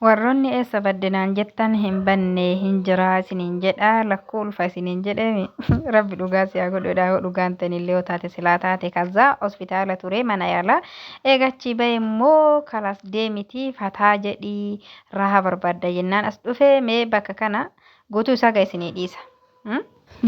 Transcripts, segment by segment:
Warroonni eessa badde naan jettan hin banne hin jira isiniin jedha lakkuu ulfa isiniin jedheemi rabbi dhugaa si haa godhudha yoo dhugaan ta'inillee yoo taate silaa taate kazaa hospitaala ture mana yaalaa eegachii bahe immoo kalaas deemiti fataa jedhii raha barbaadda jennaan as dhufe mee bakka kana guutuu isaa ga isinii dhiisa.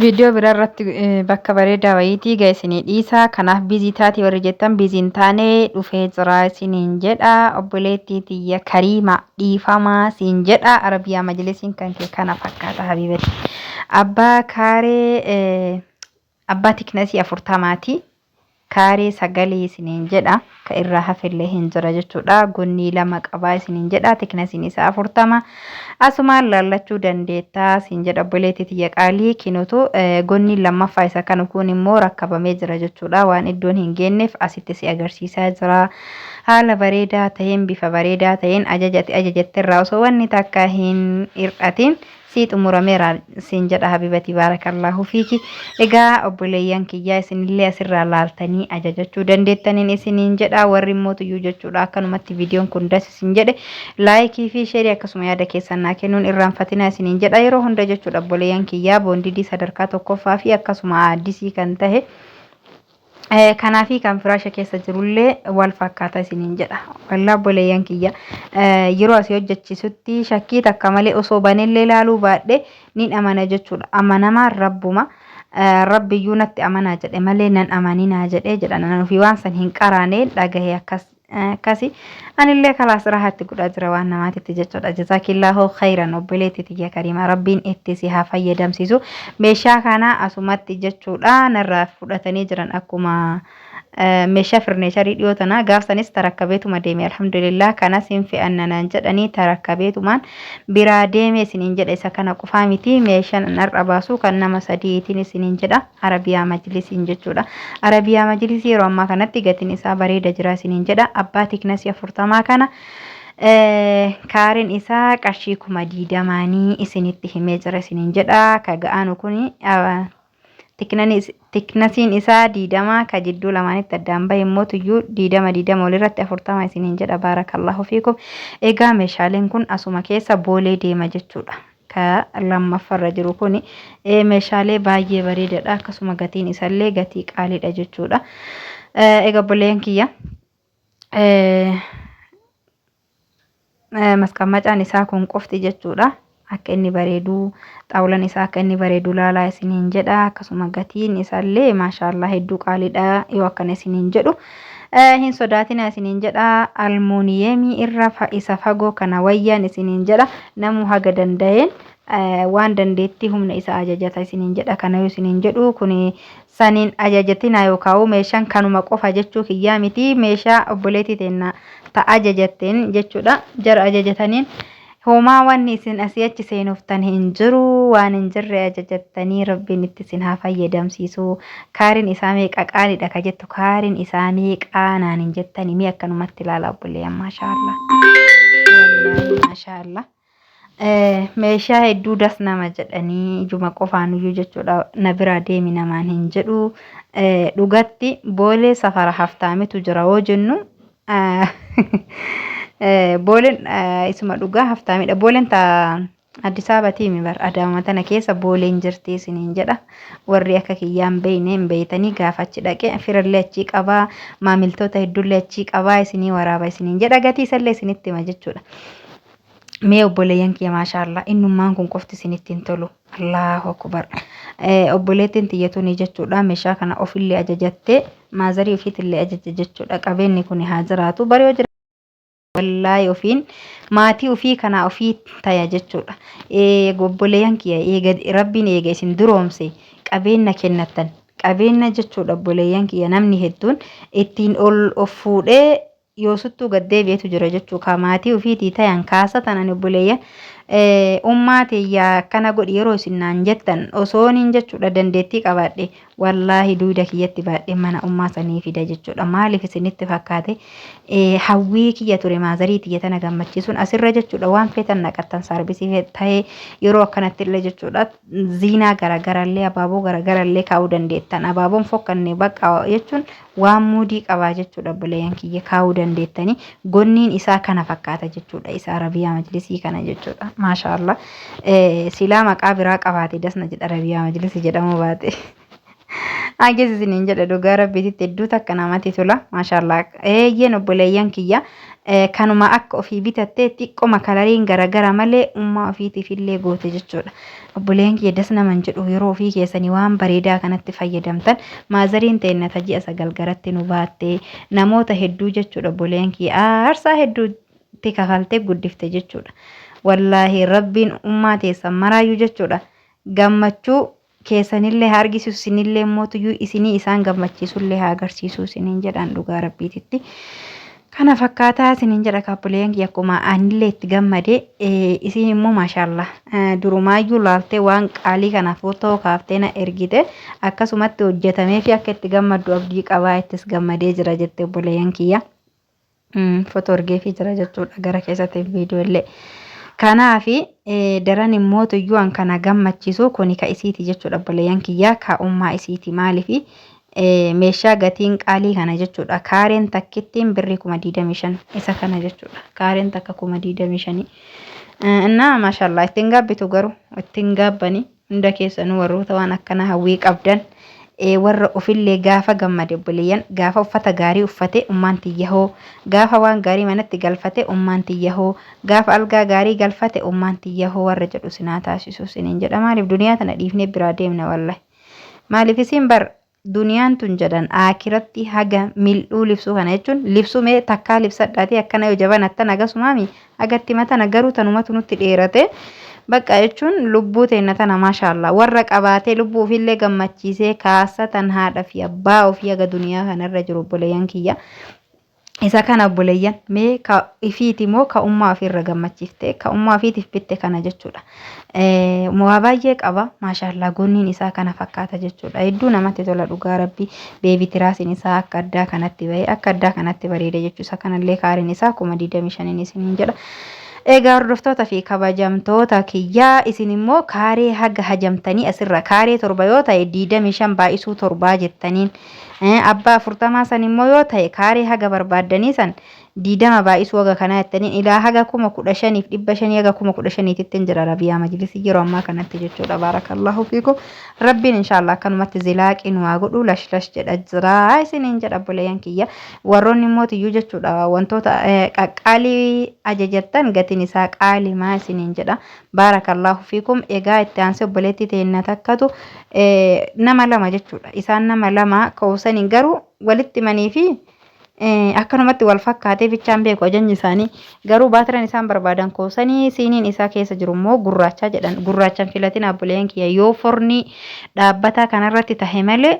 Viidiyoo biraa irratti bakka bareedaa wayiitii ga isinii dhiisa. Kanaaf biizii taati warri jettan biizii hin taane dhufee jira isiniin jedha. Obboleettii tiyya Kariima dhiifamaa siin jedha. Arabiyaa majlisiin kan kee kana fakkaata habiibati. Abbaa kaaree abbaa tiknasii afurtamaati. Kaaree sagalii isiniin jedha. Ka irraa hafellee hin jira jechuudha. Gonnii lama qabaa isiniin jedha. Tiknasiin isaa 40. Asumaan laallachuu dandeetta siin jedha obboleettii tiyya qaalii. Kinutu gonniin lammaffaa isa kana kun immoo rakkabamee jira jechuudha. Waan iddoon hin geenneef asitti si agarsiisaa jira. Haala bareedaa ta'een bifa bareedaa ta'een ajaja ati ajajatterraa osoo wanni takka hin hir'atin sii xumurameera siin jedha habibati baarakallaahu fiiki. Egaa obboleeyyan kiyyaa isinillee asirraa laaltanii ajajachuu dandeettaniin isiniin jedha. Warri immoo tuyyuu jechuudha akkanumatti viidiyoon kun das isin jedhe laayikii fi sheerii akkasuma yaada keessan naa kennuun irraanfatinaa isiniin jedha. Yeroo hunda jechuudha obboleeyyan kiyyaa boondidii sadarkaa tokkoffaa fi akkasuma addisii kan tahe Kanaafii kan firaasha keessa jirullee wal fakkaata isiniin jedha. Wallaa obboleeyyan kiyya yeroo asii hojjechisutti shakkii takka malee osoo banellee ilaaluu baadhe nin amana jechuudha. Amanamaan rabbuma. Rabbiyyuu natti amanaa jedhe malee nan amaninaa jedhee jedha. Nan ofii waan san hin qaraaneen dhagahe akkas Akkasi anillee kalaas rahaatti godhaa jira waan namaatitti jechuudha. Jazaakillaahu khayran obboleetti tiyya kariima rabbiin itti si haa fayyadamsiisu. Meeshaa kana asumatti jechuudha narraa fudhatanii jiran akkuma meeshaa firneecharii dhiyoo tanaa gaafsanis tarakkabeetuma deeme alhamdulillah kanas hin fe'anna naan jedhanii tarakkabeetumaan biraa deeme isiniin jedha isa kana qofaa miti meeshaan narra baasu kan nama sadiitiin isiniin jedha. Arabiyaa Majlisiin jechuudha. Arabiyaa Majlisii yeroo ammaa kanatti gatiin isaa bareeda jira isiniin jedha. Abbaa tiknasii afurtamaa kana kaareen isaa qarshii 20,000 isinitti himee jira isiniin jedha. Ka ga'aanu kuni tiknasiin isaa 20 ka jidduu lamaanitti addaan bahe immoo tuyyuu 20 20 walirratti 40 isiniin jedha. Baarakallahu fiikum. Egaa meeshaaleen kun asuma keessa boolee deema jechuudha. Ka lammaffarra jiru kuni meeshaalee baay'ee bareedadha. Akkasuma gatiin isallee gatii qaaliidha jechuudha. Egaa obboleeyyan kiyya masqammacaan isaa kun qofti jechuudha. Akka inni bareedu xaawulan isaa akka inni bareedu laalaa isiniin jedha. Akkasuma gatiin isaallee maashaallah hedduu qaaliidha yoo akkana isiniin jedhu. Hin sodaatinaa isiniin jedha. Almuuniyeemii irra isa fagoo kana wayyaan isiniin jedha. Namuu haga danda'een waan dandeettii humna isa ajajata isiniin jedha. Kana yoo isiniin jedhu kuni saniin ajajatinaa yookaan meeshaan kanuma qofa jechuu kiyyaa miti. Meeshaa obboleettii teenna ta ajajatteen jechuudha. Jara ajajataniin Homaa wanni isin asii achi seenoftan hin jiru waan hin jirre ajajattanii rabbiin itti isin haa fayyadamsiisu kaarin isaa meeqa qaaliidha ka jettu kaarin isaa meeqaa naan hin jettani mee akkanumatti ilaala obboleeyyan maashaallah wallaahi maashaallah meeshaa hedduu das nama jedhanii ijuma qofaanuyyuu jechuudha na biraa deemi namaan hin jedhu dhugatti boolee safara haftaamitu jira yoo jennu Booleen isuma dhugaa haftaamidha. Booleen ta Addis Ababatii mi bar Adaama tana keessa booleen jirti isiniin jedha. Warri akka kiyyaa hin beekne hin beektanii gaafa achi dhaqe firallee achii qabaa maamiltoota hedduullee achii qabaa isinii waraaba isiniin jedha gatii isallee isinitti hima jechuudha. Mee obboleeyyan kiyya maashaallah innummaan kun qofti isinitti hin tolu. Allahu akbar. Obboleettiin tiyya tuni jechuudha meeshaa kana ofillee ajajattee maazarii ofiitillee ajaja jechuudha. Qabeenyi kun haa jiraatu. Bari yoo jira wallaahi ofiin maatii ofii kanaa ofii taya jechuudha. Obboleeyyan kiyya eega rabbiin eega isin duroomse qabeenya kennattan qabeenya jechuudha obboleeyyan kiyya namni hedduun ittiin ol of fuudhee yoosuttuu gad deebi'etu jira jechuu ka maatii ufiitii tayan kaasatan ani obboleeyyan Ummaa tiyya akkana godhi yeroo isin naan jettan osooniin jechuudha dandeettii qabaadhe wallaahi duyda kiyyatti baadhe mana ummaa sanii fida jechuudha. Maaliif isinitti fakkaate hawwii kiyya ture maazarii tiyya tana gammachiisuun asirra jechuudha waan feetan naqattan saarbisii ta'ee yeroo akkanatti illee jechuudha ziinaa garagarallee abaaboo garagarallee kaa'uu dandeettan abaaboon fokkanne bakka jechuun waan muudii qabaa jechuudha obboleeyyan kiyya kaa'uu dandeettanii gonniin isaa kana fakkaata jechuudha isa arabiyaa majlisii kana jechuudha maashaallah silaa maqaa biraa qabaate dasna jedha arabiyaa majlisii jedhamuu baate Agees isiniin jedha dhugaa rabbiititti hedduu takka namatti tola maashaallah eeyyeen obboleeyyan kiyya kanuma akka ofii bitattee xiqqoma kalariin garagara malee ummaa ofiitiif illee goote jechuudha. Obboleeyyan kiyya das naman jedhu yeroo ofii keessanii waan bareedaa kanatti fayyadamtan maazariin teenna ta ji'a 9 garatti nu baatte namoota hedduu jechuudha obboleeyyan kiyya aarsaa hedduu itti kafaltee guddifte jechuudha. Wallaahi rabbiin ummaa teessan maraayyuu jechuudha gammachuu keessanillee haa argisiisu isinillee mootuyyuu isinii isaan gammachiisullee haa agarsiisu isiniin jedhaan dhugaa rabbiititti. Kana fakkaataa isiniin jedha kaappoleen kiyya akkuma anillee itti gammade isiin immoo maashaallah durumaayyuu laaltee waan qaalii kana footoo kaaftee na ergite akkasumatti hojjetamee fi akka itti gammaddu abdii qabaa ittis gammadee jira jette obboleeyyan kiyya. Footoo ergeefii jira jechuudha gara keessatti viidiyoo illee. Kanaafi daran immoo tuyyuu an kana gammachiisu kuni ka isiiti jechuudha obboleeyyan kiyya ka ummaa isiiti maalifi meeshaa gatiin qaalii kana jechuudha. Kaareen takkittiin birrii 25,000 isa kana jechuudha. Kaareen takka 25,000. Innaa maashaallah ittiin gaabbitu garuu ittiin gaabbani hunda keessanuu warroota waan akkanaa hawwii qabdan warra ofillee gaafa gammade obboleeyyan gaafa uffata gaarii uffate ummaan tiyya hoo gaafa waan gaarii manatti galfate ummaan tiyya hoo gaafa algaa gaarii galfate ummaan tiyya hoo warra jedhu sinaa taasisu isiniin jedha maaliif duniyaa tana dhiifnee biraa deemna wallahi. Maaliif isiin bar duniyaan tun jedhan aakiratti haga mil'uu libsuu kana jechuun libsuu mee takkaa libsadhaati akkana yoo jabanattan hagasumaami hagatti matana garuu tanumatu nutti dheerate bakka jechuun lubbuu teenna tana maashaallah warra qabaatee lubbuu ofiillee gammachiisee kaasatan haadha fi abbaa ofii haga duniyaa kanarra jiru obboleeyyan kiyya Isa kana obboleeyyan mee ka ifiiti moo ka ummaa ofii irra gammachiifte ka ummaa ofiitiif bitte kana jechuudha. Waa baay'ee qaba maashaallaa gonniin isaa kana fakkaata jechuudha. Hedduu namatti tola dhugaa rabbi beebi tiraasiin isaa akka addaa kanatti bahee akka addaa kanatti bareeda jechuudha. Isa kanallee kaariin isaa 25,000 isiniin jedha. Egaa hordoftoota fi kabajamtoota kiyyaa isin immoo kaaree haga hajamtanii asirra kaaree 7 yoo ta'e 25 baay'isuu 7 jettaniin Abbaa afurtamaa san immoo yoo ta'e kaaree haga barbaaddanii san diidama baay'isuu haga kanaa jettaniin ilaa haga 15,500 haga 15,000titti hin jira Rabiyaa Majlisii yeroo ammaa kanatti jechuudha. Baarakallahu fiikum. Rabbiin inshaallah akkanumatti zilaaqii nu haa godhu lash lash jedha jira isiniin jedha obboleeyyan kiyya. Warroonni immoo tiyyuu jechuudha wantoota qaqqaalii ajajattan gatiin isaa qaalimaa isiniin jedha. Baarakallahu fiikum. Egaa itti aansee obboleettii teenna takkatu nama lama jechuudha. Isaan nama lama kawsaniin garuu walitti himanii fi akkanumatti wal fakkaatee bichaan beeku ajajni isaanii. Garuu baatiran isaan barbaadan kawsanii siiniin isaa keessa jiru immoo gurraachaa jedhan. Gurraachan filatin obboleeyyan kiyya yoo fornii dhaabbataa kanarratti tahe malee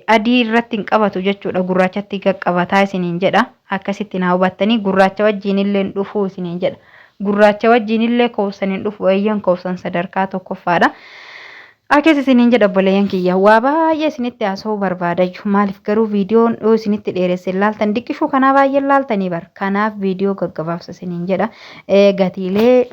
adii irratti hin qabatu jechuudha. Gurraachatti qaqqabataa isiniin jedha. Akkasitti naa hubattanii gurraacha wajjiin illee hin dhufuu isiniin jedha. Gurraacha wajjiin illee koobsan hin dhufu eeyyan koobsan sadarkaa tokkoffaadha. Akkas isiniin jedha obboleeyyan kiyya. Waa baay'ee isinitti haasa'uu barbaadayyu. Maaliif garuu viidiyoon yoo isinitti dheeresse laaltan diqqishuu kanaa baay'ee laaltanii bar. Kanaaf viidiyoo gaggabaabsa isiniin jedha. Gatiilee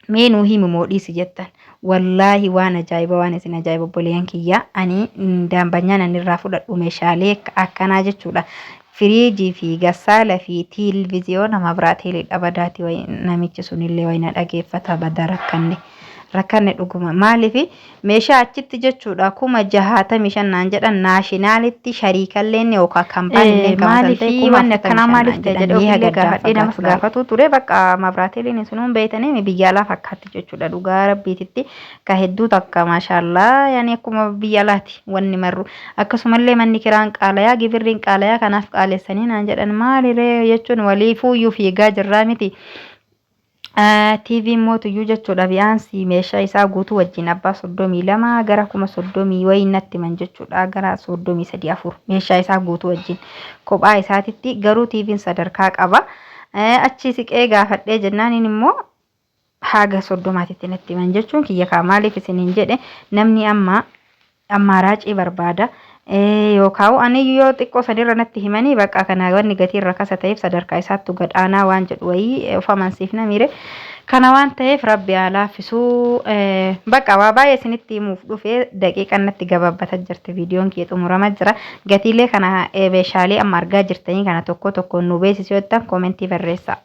Mee nuu himi moo dhiisi jettan. Wallaahi waan ajaa'iba waan isin ajaa'iba obboleeyyan kiyya ani daambanyaan ani irraa fudhadhu meeshaalee akkanaa jechuudha. Firiijii fi gassaala fi tiilviziyoona mabraateelii dhabadaati wayi namichi sunillee wayi na dhageeffata bada rakkanne. Rakkanne dhuguma maaliif meeshaa achitti jechuudha 65,000 naan jedhan naashinaalitti shariikalleen yookaan kampaanilleen kama san ta'e Maaliif wanni akkanaa 45,000 maaliif naan ta'e jedhan jedhee mee ofillee haga gaafadhee namas fagaatu laala. gaafatuu ture bakka mabraateliin isinuun beeytanii biyya alaa fakkaatti jechuudha dhugaa rabbiititti ka hedduu takka maashaallaa yaani akkuma biyya alaati wanni marru akkasumallee manni kiraan qaalayaa gibirriin qaalayaa kanaaf qaalessanii naan jedhan maaliree jechuun walii fuuyyuu fiigaa jirraa miti. TV mootuyyuu jechuudha bi'aansi meeshaa isaa guutuu wajjin abbaa 32 gara 30,000 wayii natti himan jechuudha gara 33 4 meeshaa isaa guutuu wajjin kophaa isaatitti garuu TVn sadarkaa qaba. Achi siqee gaafadhee jennaaniin immoo Haga 30titti natti himan jechuun kiyya kaa. Maaliif isiniin jedhe, namni amma ammaaraacii barbaada. Yookaan ani yoo xiqqoo sanirra natti himanii, bakka kana wanni gatii irra kasa ta'eef sadarkaa isaattu gad aanaa waan jedhu wayii of amansiifna miire. Kana waan ta'eef Rabbi haa laaffisuu. Bakka waa baay'ee isinitti himuuf dhufe, daqiiqaan natti gabaabbata jirti, viidiyoon kiyya xumurama jira. Gatiilee kana meeshaalee amma argaa jirtanii kana tokko tokkoon nu beeksisi yoo jettan koomentii barreessaa.